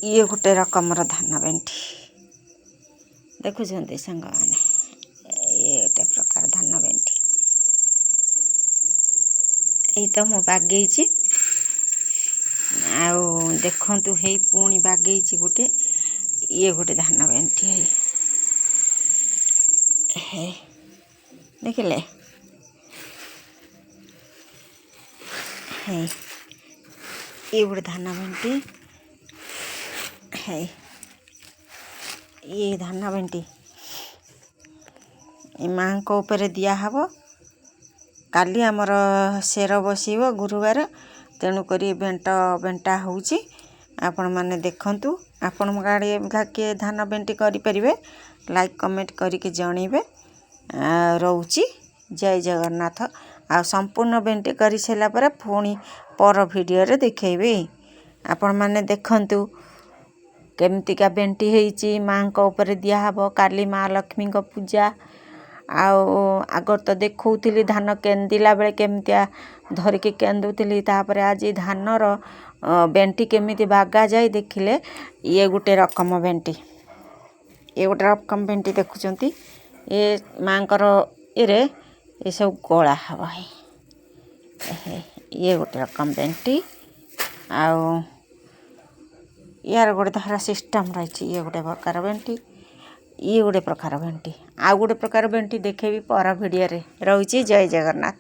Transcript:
ଇଏ ଗୋଟେ ରକମର ଧାନ ବେଣ୍ଟି ଦେଖୁଛନ୍ତି ସାଙ୍ଗମାନେ। ଇଏ ଗୋଟେ ପ୍ରକାର ଧାନ ବେଣ୍ଟି। ଏଇ ତ ମୁଁ ବାଗେଇଛି। ଆଉ ଦେଖନ୍ତୁ, ହେଇ ପୁଣି ବାଗେଇଛି ଗୋଟେ। ଇଏ ଗୋଟେ ଧାନ ବେଣ୍ଟି। ହେଇ ହେ ଦେଖିଲେ, ହେଇ ଇଏ ଗୋଟେ ଧାନ ଭେଣ୍ଟି। ହେଇ ଇଏ ଧାନ ଭେଣ୍ଟି ଏ ମାଆଙ୍କ ଉପରେ ଦିଆହେବ। କାଲି ଆମର ସେର ବସିବ ଗୁରୁବାର, ତେଣୁକରି ବେଣ୍ଟ ବେଣ୍ଟା ହେଉଛି। ଆପଣମାନେ ଦେଖନ୍ତୁ, ଆପଣଙ୍କ ଆଡ଼େ କିଏ ଧାନ ବେଣ୍ଟି କରିପାରିବେ, ଲାଇକ୍ କମେଣ୍ଟ କରିକି ଜଣେଇବେ। ରହୁଛି, ଜୟ ଜଗନ୍ନାଥ। ଆଉ ସମ୍ପୂର୍ଣ୍ଣ ବେଣ୍ଟି କରିସାରିଲା ପରେ ପୁଣି ପର ଭିଡ଼ିଓରେ ଦେଖେଇବି। ଆପଣମାନେ ଦେଖନ୍ତୁ କେମିତିକା ବେଣ୍ଟି ହେଇଛି, ମାଆଙ୍କ ଉପରେ ଦିଆହେବ। କାଲି ମା ଲକ୍ଷ୍ମୀଙ୍କ ପୂଜା। ଆଉ ଆଗରୁ ତ ଦେଖାଉଥିଲି ଧାନ କେନ୍ଦିଲା ବେଳେ କେମିତିଆ ଧରିକି କେନ୍ଦୁଥିଲି। ତାପରେ ଆଜି ଧାନର ବେଣ୍ଟି କେମିତି ବାଗାଯାଏ ଦେଖିଲେ। ଇଏ ଗୋଟେ ରକମ ବେଣ୍ଟି, ଇଏ ଗୋଟେ ରକମ ବେଣ୍ଟି ଦେଖୁଛନ୍ତି। ଏ ମାଆଙ୍କର ଇଏରେ ଏସବୁ ଗଳା ହେବ। ଇଏ ଗୋଟେ ରକମ ବେଣ୍ଟି। ଆଉ ୟାର ଗୋଟେ ଧାରା ସିଷ୍ଟମ୍ ରହିଛି। ଇଏ ଗୋଟେ ପ୍ରକାର ବେଣ୍ଟି, ଇଏ ଗୋଟେ ପ୍ରକାର ବେଣ୍ଟି। ଆଉ ଗୋଟେ ପ୍ରକାର ବେଣ୍ଟି ଦେଖେଇବି ପର ଭିଡ଼ିଓରେ। ରହୁଛି, ଜୟ ଜଗନ୍ନାଥ।